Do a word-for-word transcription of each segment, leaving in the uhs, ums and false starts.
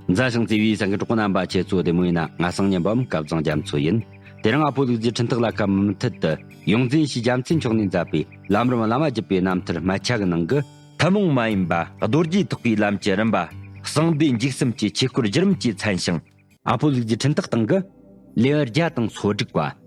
མཛའ་ཞིང་བརྩེ་བའི་སེམས་ཀྱི་གྲོགས་པོ་རྣམ་པ། ཁྱེད་ཚོ་བདེ་མོ་ཡིན་ན། ང་སང་ཉིན་པའམ་སྐབས་བཟང་རྒྱ་མཚོ་ཡིན། དེ་རིང་ཨ་ཕོ་ལུག་རྫི་འཕྲིན་ཐག་ལ་ཁ་མུ་མཐུད་དུ་ཡོངས་འཛིན་ཞེས་རྒྱལ་མཚན་མཆོག་ནས་མཛད་པའི་ལམ་རིམ་བླ་མ་བརྒྱུད་པའི་རྣམ་ཐར་སྨད་ཆ་གི་ནང་གི། ཐུན་མོང་མ་ཡིན་པ་རྡོ་རྗེ་ཐེག་པའི་ལམ་གྱི་རིམ་པ། གསང་བདེ་འཇིགས་གསུམ་གྱི་ཆོས་སྐོར་བརྒྱུད་རིམ་གྱི་མཚན་བྱང་། ཨ་ཕོ་ལུག་རྫི་འཕྲིན་ཐག་སྟེང་གི་ལེའུ་བརྒྱ་དང་སོ་དྲུག་པ།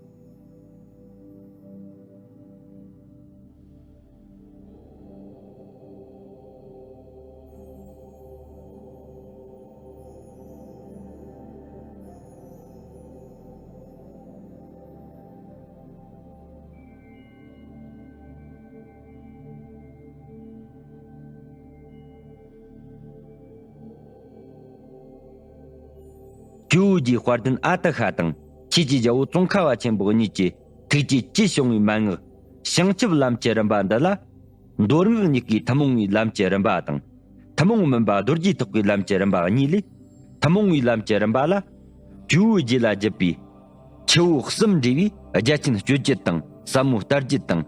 ཇོ་བོ་རྗེ་དཔལ་ལྡན་ཨ་ཏི་ཤ་དང་ཆོས་ཀྱི་རྒྱལ་པོ་ཙོང་ཁ་པ་ཆེན་པོ་གཉིས་ཀྱི་ཐུགས་རྗེ་ཇི་བྱུང་བའི་མན་ངག་བྱང་ཆུབ་ལམ་གྱི་རིམ་པ་འདི་ལ། མདོ་སྔགས་གཉིས་ཀའི་ཐུན་མོང་བའི་ལམ་གྱི་རིམ་པ་དང་། ཐུན་མོང་མིན་པ་རྡོ་རྗེ་ཐེག་པའི་ལམ་གྱི་རིམ་པ་གཉིས་ལས། ཐུན་མོང་བའི་ལམ་གྱི་རིམ་པ་ལ། ཇོ་བོ་རྗེ་ལ་བརྒྱུད་པའི་ཆུ་བོ་གསུམ་འདྲེས་པའི་རྒྱ་ཆེན་སྤྱོད་བརྒྱུད་དང་ཟབ་མོ་ལྟ་བརྒྱུད་དང་།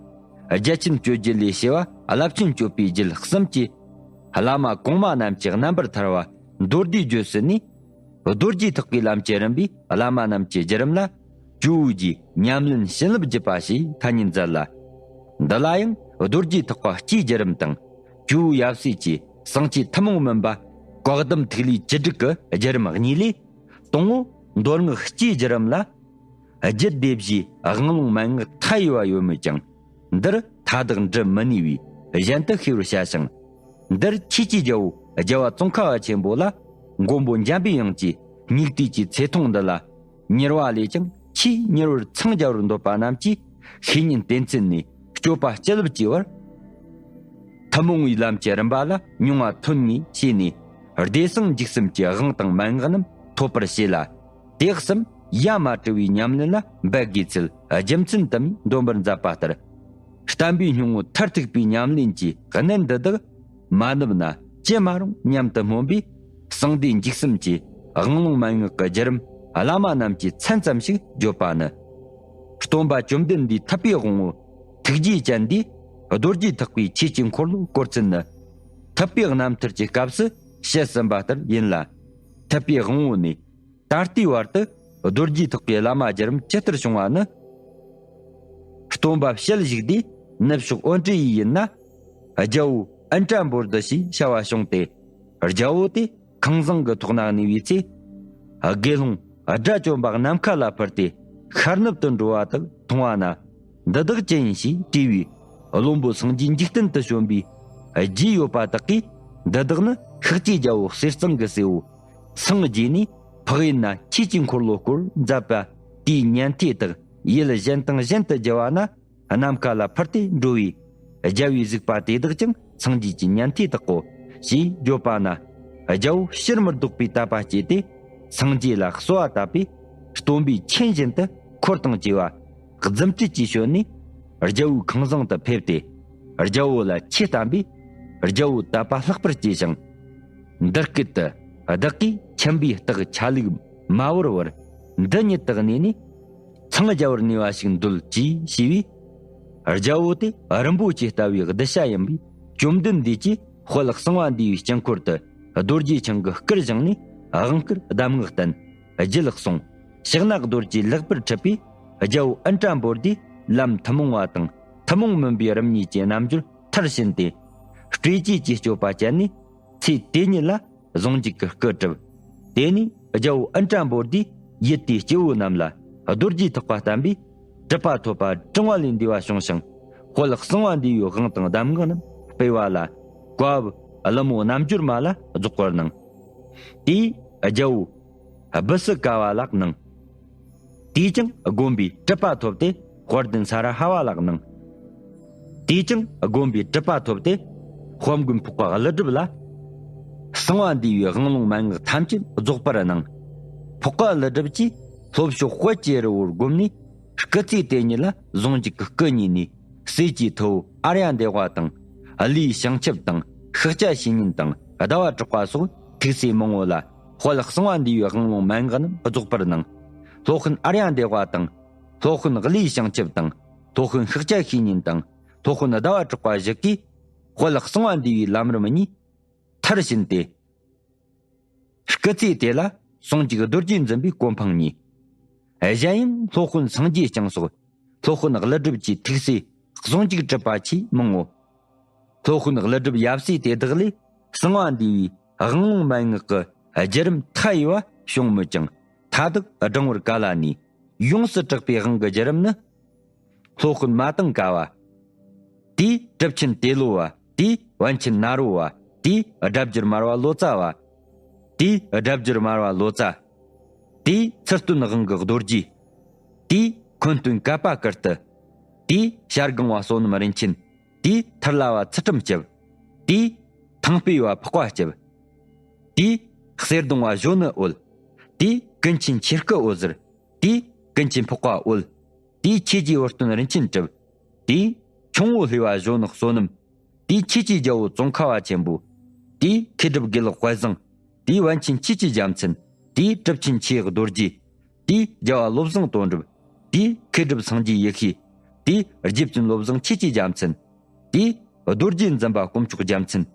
རྒྱ་ཆེན་སྤྱོད་བརྒྱུད་ལས་བྱེ་བ་རླབས་ཆེན་སྤྱོད་པའི་རྒྱུད་གསུམ་གྱི་བླ་མ་གོང་མ་རྣམས་ཀྱི་རྣམ་པར་ཐར་བ་མདོ་སྡེའི་བརྗོད་ཚུལ་ནས། རྡོ་རྗེ་ཐེག་པའི་ལམ་གྱི་རིམ་པའི་བླ་མ་རྣམས་ཀྱི་བརྒྱུད་རིམ་ལ། ཇོ་བོ་རྗེའི་ཉམས་ལེན་བྱིན་རླབས་བརྒྱུད་པ་ཞེས་ཐ་སྙད་མཛད་ལ། འདི་ལ་ཡང་རྡོ་རྗེ་ཐེག་པ་སྤྱིའི་བརྒྱུད་རིམ་དང་། ཇོ་བོ་ཡབ་སྲས་ཀྱི་གསང་ཆེན་ཐུན་མོང་མིན་པ་བཀའ་གདམས་ཐིག་ལེ་བཅུ་དྲུག་གི་བརྒྱུད་རིམ་གཉིས་ལས། དང་པོ་མདོ་སྔགས་སྤྱིའི་བརྒྱུད་རིམ་ལ། རྒྱུད་སྡེ་བཞིའི་དབང་ལུང་མན་ངག་མཐའ་ཡས་པ་ཡོད་མོད་ཀྱང་། འདིར་མཐའ་དག་འབྲི་མི་ནུས་པས་གཞན་དུ་ཤེས་པར་བྱ་ཞིང་། འདིར་ཆོས་ཀྱི་རྒྱལ་པོ་རྒྱལ་བ་ཙོང་ཁ་པ་ཆེན་པོ་ལ་མགོན་པོ་འཇམ་པའི་དབྱངས་ཀྱིས་སྙིགས་དུས་ཀྱི་ཚེ་ཐུང་འདི་ལ་མྱུར་བ་ལས་ཀྱང་ཆེས་མྱུར་བར་འཚང་རྒྱ་བར་འདོད་པ་རྣམས་ཀྱིས་ཤེས་ཉེན་བསྟེན་ཚུལ་ནས་སྤྱོད་པ་སྤྱི་བསླབ་ཀྱི་བར། ཐུན་མོང་བའི་ལམ་གྱི་རིམ་པ་ལ་མྱོང་བ་ཐོན་ངེས་བྱས་ནས། བདེ་གསང་འཇིགས་གསུམ་གྱི་དབང་དང་མན་ངག་རྣམས་ཐོབ་པར་བྱེད་ལ། དེ་གསུམ་ཡ་མ་བྲལ་བའི་ཉམས་ལེན་ལ་འབད་དགོས་ཚུལ་རྒྱུ་མཚན་དུ་མས་འདོན་པར་མཛད་པ་ལྟར། བསྟན་པའི་སྙིང་པོ་མཐར་ཐུག་པའི་ཉམས་ལེན་གྱི་གནད་འདི་དག་མ་བསྣུབས་ན་ཅི་མ་རུང་སྙམ་དུ་སྨོན་པས། གསང་བདེ་འཇིགས་གསུམ་གྱི་དབང་ལུང་མན་ངག་གི་བརྒྱུད་རིམ་བླ་མ་རྣམས་ཀྱི་མཚན་ཙམ་ཞིག་བརྗོད་པ་ནི། སྟོན་པ་བཅོམ་ལྡན་འདས་ཐུབ་པའི་དབང་པོ་ཐུགས་རྗེའི་སྤྱན་འདིས་རྡོ་རྗེ་ཐེག་པའི་ཆོས་ཀྱི་འཁོར་ལོ་བསྐོར་ཚུལ་ནི། ཐུབ་པའི་རྣམ་ཐར་གྱི་སྐབས་སུ་བཤད་ཟིན་པ་ལྟར་ཡིན་ལ། ཐུབ་པའི་དབང་པོ་ནས་ད་ལྟའི་བར་དུ་རྡོ་རྗེ་ཐེག་པའི་བླ་མ་བརྒྱུད་རིམ་ཇི་ལྟར་བྱུང་བ་ནི། སྟོན་པ་ཞལ་བཞུགས་དུས་ནུབ་ཕྱོགས་ཨོ་ཏྲི་ཡི་ཡུལ་ན། རྒྱལ་པོ་ཨིནྡྲ་བྷོ་དྷི་ཞེས་བྱ་བ་བྱུང་སྟེ། རྒྱལ་པོ་དེ་ཁང་བཟང་གི་ཐོག་ན་གནས་པའི་ཚེ། དགེ་སློང་དགྲ་བཅོམ་པ་ནམ་མཁའ་ལ་འཕུར་ཏེ་ཤར་ནུབ་ཏུ་འགྲོ་བ་དག་མཐོང་བ་ན། འདི་དག་ཅི་ཡིན་ཞེས་དྲིས་པས། བློན་པོ་སངས་རྒྱས་འཇིག་རྟེན་དུ་བྱོན་པའི་རྗེས་ཡོད་པ་དག་གིས། འདི་དག་ནི་ཤཱཀྱའི་རྒྱལ་པོ་ཟས་གཙང་གི་སྲས་པོ་སངས་རྒྱས་ནས་འཕགས་ཡུལ་ན་ཆོས་ཀྱི་འཁོར་ལོ་བསྐོར་མཛད་པ་དེའི་ཉན་ཐོས་དག་ཡུལ་གཞན་དང་གཞན་དུ་བརྒྱུད་པ་ན། ནམ་མཁའ་ལ་འཕུར་ཏེ་འགྲོ་བའི་རྒྱལ་པོའི་གཟིགས་པ་དེ་དག་ཀྱང་སངས་རྒྱས་ཀྱི་ཉན་ཐོས་དག་གོ་ཞེས་བརྗོད་པ་ན། རྒྱལ་པོ་ཕྱིར་མི་ལྡོག་པའི་དད་པ་སྐྱེས་ཏེ། སངས་རྒྱས་ལ་གསོལ་བ་བཏབ་པས། སྟོན་པའི་མཁྱེན་བཞིན་དུ་འཁོར་དང་བཅས་པ་རྫུ་འཕྲུལ་གྱིས་བྱོན་ནས། རྒྱལ་པོའི་ཁང་བཟང་དུ་ཕེབས་ཏེ། རྒྱལ་པོ་ལ་ཆོས་བསྟན་པས། རྒྱལ་པོ་དད་པ་ལྷག་པར་སྐྱེས་ཤིང་། འདི་སྐད་དུ། བདག་གིས་ཁྱིམ་པའི་སྟག་ཆ་ལུག་མ་བོར་བར། འདི་ཉིད་དུ་གནས་ནས། འཚང་རྒྱ་བར་ནུས་པ་ཞིག་འདོད་ཅེས་ཞུས་པས། རྒྱལ་པོ་དེ་རིན་པོ་ཆེ་ལྟ་བུའི་གདུལ་བྱ་ཡིན་པས། བཅོམ་ལྡན་འདས་ཀྱིས་དཔལ་གསང་བ་འདུས་པའི་དཀྱིལ་འཁོར་དུ་རྡོ་རྗེ་འཆང་གི་སྐུར་བཞེངས་ནས། དབང་བསྐུར་གདམས་ངག་བསྟན། རྒྱུད་གསུངས། ཕྱག་ན་རྡོ་རྗེ་ལེགས་པར་འཁྲིལ་བས། རྒྱལ་པོ་ཨིནྡྲ་བྷོ་དྷིས་ལམ་ཐུན་མོང་བ་དང་ཐུན་མོང་མིན་པའི་རིམ་གཉིས་ཀྱི་རྣལ་འབྱོར་མཐར་ཕྱིན་ཏེ། སྤྲོས་བཅས་ཀྱི་སྤྱོད་པ་སྤྱད་ནས། ཚེ་དེ་ཉིད་ལ་ཟུང་འཇུག་གི་སྐུ་བཀྲུབས། དེ་ནས་རྒྱལ་པོ་ཨིནྡྲ་བྷོ་དྷིས་ཡུལ་དེའི་སྐྱེ་བོ་རྣམས་ལ་རྡོ་རྗེ་ཐེག་པ་བསྟན་པས། གྲུབ་པ་ཐོབ་པ་གྲངས་ལས་འདས་པ་བྱུང་ཞིང་། དཔལ་གསང་བ་འདུས་པའི་དབང་དང་གདམས་ངག་རྣམས་སྤེལ་བ་ལ། བཀའ་བབས་ཀླུ་མོ་རྣལ་འབྱོར་མ་ལ་རྫོགས་པར་གནང་། དེས་རྒྱལ་པོ་བིསུ་ཀ་བ་ལ་གནང་། དེས་ཀྱང་དགོན་པའི་གྲུབ་པ་ཐོབ་སྟེ། དཔལ་ལྡན་ས་ར་ཧ་བ་ལ་གནང་། དེས་ཀྱང་དགོན་པའི་གྲུབ་པ་ཐོབ་སྟེ། དཔལ་མགོན་འཕགས་པ་ཀླུ་སྒྲུབ་ལ། གསང་བ་འདུས་པའི་དབང་ལུང་མན་ངག་ཐམས་ཅད་རྫོགས་པར་གནང་། འཕགས་པ་ཀླུ་སྒྲུབ་ཀྱིས་ལྷོ་ཕྱོགས་དཔལ་གྱི་རི་བོར་བསྒོམས་ནས། སྐུ་ཚེ་དེ་ཉིད་ལ་ཟུང་འཇུག་གི་སྐུ་བརྙེས་ནས། སྲས་ཀྱི་ཐུ་བོ་ཨཱརྱ་དེ་ཝ་དང་། བློའི་བྱང་ཆུབ་དང་། ཤཱཀྱ་བཤེས་གཉེན་དང་། ཟླ་བ་གྲགས་པ་སོགས་ཐུགས་སྲས་མང་པོ་ལ། དཔལ་གསང་བ་འདུས་པའི་དབང་ལུང་མན་ངག་རྣམས་རྫོགས་པར་གནང་། སློབ་དཔོན་ཨཱརྱ་དེ་ཝ་དང་། སློབ་དཔོན་བློའི་བྱང་ཆུབ་དང་། སློབ་དཔོན་ཤཱཀྱ་བཤེས་གཉེན་དང་། སློབ་དཔོན་ཟླ་བ་གྲགས་པ་བཞི་གིས། དཔལ་གསང་བ་འདུས་པའི་ལམ་རིམ་གཉིས་མཐར་ཕྱིན་ཏེ། སྐུ་ཚེ་དེ་ལ་ཟུང་འཇུག་རྡོ་རྗེ་འཛིན་པའི་གོ་འཕང་གཉིས། གཞན་ཡང་སློབ་དཔོན་སངས་རྒྱས་བསྐྱངས་སོགས་སློབ་དཔོན་ཀླུ་སྒྲུབ་ཀྱི་ཐུགས་སྲས་ཟུང་འཇུག་གྲུབ་པ་ཆེས་མང་ངོ་། སློབ་དཔོན་ཀླུ་སྒྲུབ་ཡབ་སྲས་དེ་དག་ལས་གསང་བ་འདུས་པའི་དབང་ལུང་མན་ངག་གི་བརྒྱུད་རིམ་མཐའ་ཡས་པ་བྱུང་མོད་ཀྱང་མཐའ་དག་བགྲང་བར་ག་ལ་ནུས། ཡོངས་སུ་གྲགས་པའི་དབང་གི་བརྒྱུད་རིམ་ནི། སློབ་དཔོན་མ་ཏང་ཀ་བ། དེས་གྲུབ་ཆེན་ཏེ་ལོ་བ། དེས་པཎ་ཆེན་ནཱ་རོ་བ། དེས་སྒྲ་བསྒྱུར་མར་པ་ལོ་ཙཱ་བ། དེས་སྒྲ་བསྒྱུར་མར་པ་ལོ་ཙཱ། དེས་ཚུལ་སྟོན་དབང་གི་རྡོ་རྗེ། དེས་འཁོན་སྟོན་བཀའ་པ་ཀིརྟི། དེས་བྱ་སྒང་བ་བསོད་ནམས་རིན་ཆེན། དེས་ཐར་ལ་བ་ཚུལ་ཁྲིམས་སྐྱབས། དེས་ཐང་པའི་བ་འཕགས་པ་སྐྱབས། དེས་གསེར་གདུང་བ་གཞོན་ནུ་འོད། དེས་ཀུན་མཁྱེན་ཆོས་སྐུ་འོད་ཟེར། དེས་ཀུན་མཁྱེན་འཕགས་པ་འོད། དེས་ཆོས་རྗེ་འོད་སྟོན་རིན་ཆེན་གྲུབ། དེས་ཁྱུང་པོ་ལྷས་པ་གཞོན་ནུ་བསོད་ནམས། དེས་ཆོས་ཀྱི་རྒྱལ་པོ་ཙོང་ཁ་པ་ཆེན་པོ། དེས་མཁས་གྲུབ་དགེ་ལེགས་དཔལ་བཟང་། དེས་པཎ་ཆེན་ཆོས་ཀྱི་རྒྱལ་མཚན། དེས་གྲུབ་ཆེན་ཆོས་རྡོ་རྗེ། དེས་རྒྱལ་བ་བློ་བཟང་དོན་གྲུབ། དེས་མཁས་གྲུབ་སངས་རྒྱས་ཡེ་ཤེས། དེས་རྗེ་བཙུན་བློ་བཟང་ཆོས་ཀྱི་རྒྱལ་མཚན། དེས་རྡོ་རྗེ་འཛིན་པ་དཀོན་མཆོག་རྒྱལ་མཚན།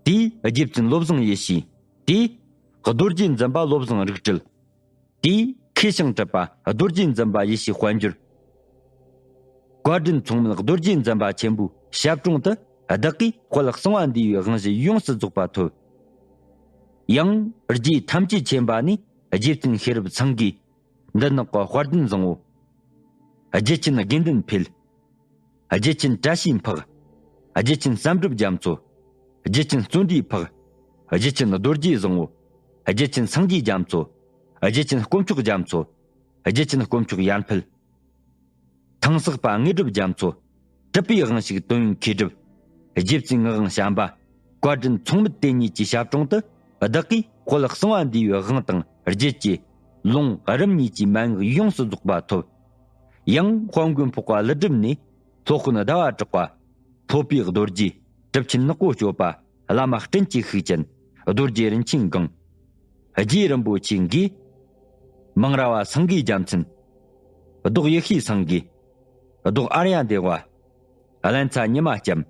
དེས་རྗེ་བཙུན་བློ་བཟང་ཡེ་ཤེས། དེས་རྡོ་རྗེ་འཛིན་པ་བློ་བཟང་རིག་བྲལ། དེས་མཁས་ཤིང་གྲུབ་པ་རྡོ་རྗེ་འཛིན་པ་ཡེ་ཤེས་དཔལ་འབྱོར། བཀའ་དྲིན་མཚུངས་མེད་རྡོ་རྗེ་འཛིན་པ་ཆེན་པོའི་ཞབས་དྲུང་དུ་བདག་གིས་དཔལ་གསང་བ་འདུས་པའི་དབང་བཞི་ཡོངས་སུ་རྫོགས་པ་ཐོབ། ཡང་རྗེ་ཐམས་ཅད་མཁྱེན་པ་ནས་རྗེ་བཙུན་ཤེས་རབ་སེང་གེས་འདི་ནག་གི་དཔལ་ལྡན་བཟང་པོ། རྗེ་ཆེན་དགེ་འདུན་འཕེལ། རྗེ་ཆེན་བཀྲ་ཤིས་འཕགས། རྗེ་ཆེན་བསམ་གྲུབ་རྒྱ་མཚོ། རྗེ་ཆེན་བརྩོན་འགྲུས་འཕགས། རྗེ་ཆེན་རྡོ་རྗེ་བཟང་པོ། རྗེ་ཆེན་སངས་རྒྱས་རྒྱ་མཚོ། རྗེ་ཆེན་དཀོན་མཆོག་རྒྱ་མཚོ། རྗེ་ཆེན་དཀོན་མཆོག་ཡར་འཕེལ། ཐང་སག་པ་དངོས་གྲུབ་རྒྱ་མཚོ། གྲུབ་པའི་དབང་ཕྱུག་དོན་ཡོད་མཁས་གྲུབ། རྗེ་བཙུན་ངག་དབང་བྱམས་པ། བཀའ་དྲིན་མཚུངས་མེད་དེ་ཉིད་ཀྱི་ཞབས་དྲུང་དུ་བདག་གིས་དཔལ་གསང་བ་འདུས་པའི་དབང་དང་རྒྱུད་ཀྱི་ལུང་རིམ་གཉིས་ཀྱི་མན་ངག་ཡོངས་སུ་རྫོགས་པ་ཐོབ། ཡང་དཔལ་མགོན་འཕགས་པ་ཀླུ་སྒྲུབ་ནས་སློབ་དཔོན་ཟླ་བ་གྲགས་པ། སློབ་དཔོན་རྡོ་རྗེ། གྲུབ་ཆེན་ནག་པོ་སྤྱོད་པ། བླ་མ་སྤྲིན་གྱི་ཤུགས་ཅན། རྡོ་རྗེ་རིན་ཆེན་སྒང་། རྗེ་རིན་པོ་ཆེ་འགས། མང་ར་བ་སེང་གེའི་རྒྱལ་མཚན། རྡོ་ཡེ་ཤེས་སེང་གེ། རྡོ་ཨརྱ་དེ་བ། བླ་ཚ་ཉི་མ་སྐྱབས།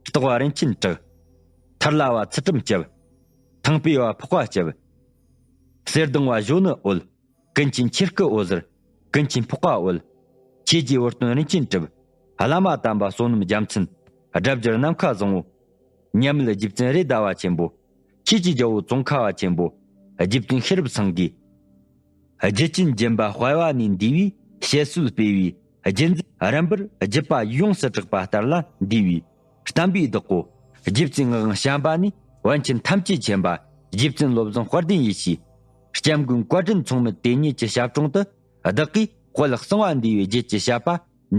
སྟག་བ་རིན་ཆེན་གྲགས། ཐར་ལ་བ་ཚུལ་ཁྲིམས་སྐྱབས། ཐང་པའི་བ་འཕགས་པ་སྐྱབས། གསེར་གདུང་བ་གཞོན་ནུ་འོད། ཀུན་མཁྱེན་ཆོས་སྐུ་འོད་ཟེར། ཀུན་མཁྱེན་འཕགས་པ་འོད། ཆོས་རྗེ་འོད་སྟོན་རིན་ཆེན་གྲུབ། བླ་མ་དམ་པ་བསོད་ནམས་རྒྱལ་མཚན། སྒྲ་བསྒྱུར་ནམ་མཁའ་བཟང་པོ། མཉམ་མེད་རྗེ་བཙུན་རེད་མདའ་བ་ཆེན་པོ། ཆོས་ཀྱི་རྒྱལ་པོ་ཙོང་ཁ་པ་ཆེན་པོ། རྗེ་བཙུན་ཤེས་རབ་སེང་གེ། རྗེ་ཆེན་སྦྱིན་པ་དཔལ་བ་ནས་འདས་པའི་བཤད་སྲོལ་སྤེལ་བའི་རྒྱུད་འཛིན་རིམ་པར་བརྒྱུད་པ་ཡོངས་སུ་གྲགས་པ་ལྟར་ལ་འདས་པའི་བསྟན་པའི་བདག་པོ། རྗེ་བཙུན་ངག་དབང་བྱམས་པ་ནས་པཎ་ཆེན་ཐམས་ཅད་མཁྱེན་པ་རྗེ་བཙུན་བློ་བཟང་དཔལ་ལྡན་ཡེ་ཤེས། སྐྱབས་མགོན་བཀའ་དྲིན་མཚུངས་མེད་དེ་ཉིད་ཀྱི་ཞབས་དྲུང་དུ་བདག་གིས་དཔལ་གསང་བ་འདུས་པའི་རྒྱུད་ཀྱི་བཤད་པ་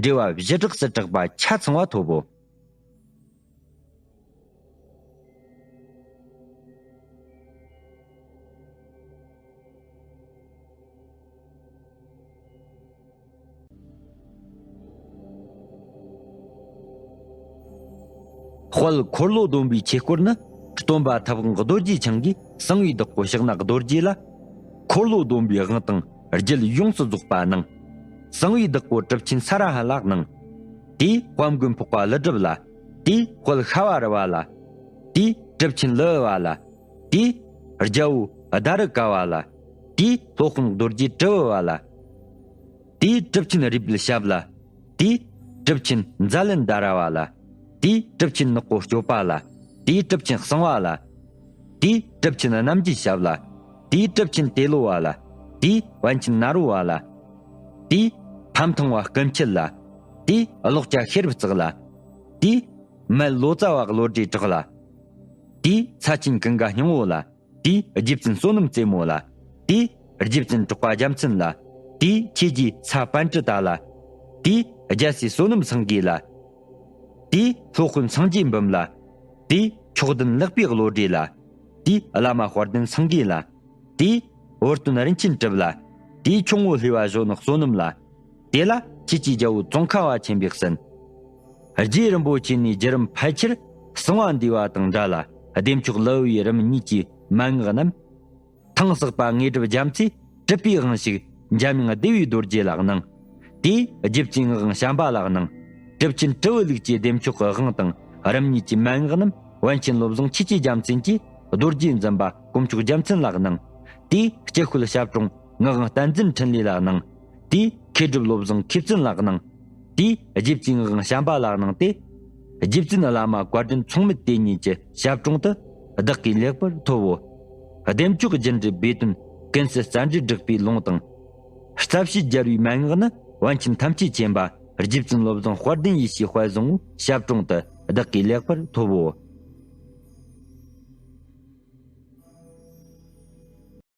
འགྲེལ་བ་བཞི་གྲགས་སུ་གྲགས་པ་ཆ་ཚང་བ་ཐོབ་བོ། དཔལ་འཁོར་ལོ་སྡོམ་པའི་ཆོས་སྐོར་ནི། སྟོན་པ་ཐུབ་དབང་རྡོ་རྗེ་འཆང་གིས་གསང་བའི་བདག་པོ་ཕྱག་ན་རྡོ་རྗེ་ལ། འཁོར་ལོ་སྡོམ་པའི་དབང་དང་རྒྱུད་ཡོངས་སུ་རྫོགས་པ་གནང་། གསང་བའི་བདག་པོ་གྲུབ་ཆེན་ས་ར་ཧ་ལ་གནང་། དེས་དཔལ་མགོན་འཕགས་པ་ཀླུ་སྒྲུབ་ལ། དེས་དཔལ་ཤ་བ་རི་བ་ལ། དེས་གྲུབ་ཆེན་ལི་ཨུ་བ་ལ། དེས་རྒྱལ་པོ་ཨ་དྷ་རི་ཀ་བ་ལ། དེས་སློབ་དཔོན་རྡོ་རྗེ་གྲུབ་པ་བ་ལ། དེས་གྲུབ་ཆེན་རུས་སྦལ་ཞབས་ལ། དེས་གྲུབ་ཆེན་ཛ་ལན་དྷ་ར་བ་ལ། དེས་གྲུབ་ཆེན་ནག་པོ་སྐྱོབ་པ་ལ། དེས་གྲུབ་ཆེན་གསང་བ་ལ། དེས་གྲུབ་ཆེན་རྣམ་རྒྱལ་ཞབས་ལ། དེས་གྲུབ་ཆེན་ཏེ་ལོ་བ་ལ། དེས་པཎ་ཆེན་ནཱ་རོ་བ་ལ། དེས་ཕམ་ཐང་བ་སྐུ་མཆེད་ལ། དེས་ཀློག་སྐྱ་ཤེས་རབ་བརྩེགས་ལ། དེས་མལ་ལོ་ཙཱ་བ་བློ་གྲོས་གྲགས་ལ། དེས་ས་ཆེན་ཀུན་དགའ་སྙིང་པོ་ལ། དེས་རྗེ་བཙུན་བསོད་ནམས་རྩེ་མོ་ལ། དེས་རྗེ་བཙུན་གྲགས་པ་རྒྱལ་མཚན་ལ། དེས་ཆོས་རྗེ་ཚ་པཎ་ཏྲི་ཏ་ལ། དེས་རྒྱལ་སྲས་བསོད་ནམས་སེང་གེ་ལ། དེས་སློབ་དཔོན་སངས་རྒྱས་འབུམ་ལ། དེས་མཆོག་ལྡན་ལེགས་པའི་བློ་གྲོས་ལ། དེས་བླ་མ་དཔལ་ལྡན་སེང་གེ་ལ། དེས་འོད་སྟོན་རིན་ཆེན་གྲུབ་ལ། དེས་ཁྱུང་པོ་ལྷས་པ་གཞོན་ནུ་བསོད་ནམས་ལ། དེ་ལ་ཆོས་ཀྱི་རྒྱལ་པོ་ཙོང་ཁ་པ་ཆེན་པོས་གསན། རྗེ་རིན་པོ་ཆེ་ནས་བརྒྱུད་རིམ་ཕལ་ཆེར་གསང་བ་འདུས་པ་དང་འདྲ་ལ་བདེ་མཆོག་ལི་ཨུ་བའི་རིམ་གཉིས་ཀྱི་མན་ངག་རྣམས། ཐང་སག་པ་དངོས་གྲུབ་རྒྱ་མཚོས་གྲུབ་པའི་དབང་ཕྱུག་འཇམ་དབྱངས་བདེ་བའི་རྡོ་རྗེ་ལ་གནང་། དེས་རྗེ་བཙུན་ངག་དབང་བྱམས་པ་ལ་གནང་། གྲུབ་ཆེན་སྤྲུལ་པའི་ལུགས་ཀྱི་བདེ་མཆོག་གི་དབང་དང་རིམ་གཉིས་ཀྱི་མན་ངག་རྣམས་པཎ་ཆེན་བློ་བཟང་ཆོས་ཀྱི་རྒྱལ་མཚན་གྱིས་ རྡོ་རྗེ་འཛིན་པ་དཀོན་མཆོག་རྒྱལ་མཚན་ལགས་གནང་། དེས་སྐྱི་ཤོད་ཞབས་དྲུང་ངག་དབང་བསྟན་འཛིན་འཕྲིན་ལས་ལགས་གནང་། དེས་མཁས་གྲུབ་བློ་བཟང་མཁས་བཙུན་ལགས་གནང་། དེས་རྗེ་བཙུན་ངག་དབང་བྱམས་པ་ལགས་གནང་སྟེ། རྗེ་བཙུན་བླ་མ་བཀའ་དྲིན་མཚུངས་མེད་དེ་ཉིད་ཀྱི་ཞབས་དྲུང་དུ་བདག་གིས་ལེགས་པར་ཐོབ་བོ། བདེ་མཆོག་རྒྱུ་འབྲས་སྦས་དོན་ཀུན་གསལ་རྩ་འགྲེལ་སྒྲུབ་པའི་ལུང་དང་། རྩ་བཤད་རྒྱལ་བའི་མན་ངག་ནི་པཎ་ཆེན་ཐམས་ཅད་མཁྱེན་པ་རྗེ་བཙུན་བློ་བཟང་དཔལ་ལྡན་ཡེ་ཤེས་དཔལ་བཟང་བོའི་ཞབས་དྲུང་དུ་བདག་གིས་ལེགས་པར་ཐོབ་བོ།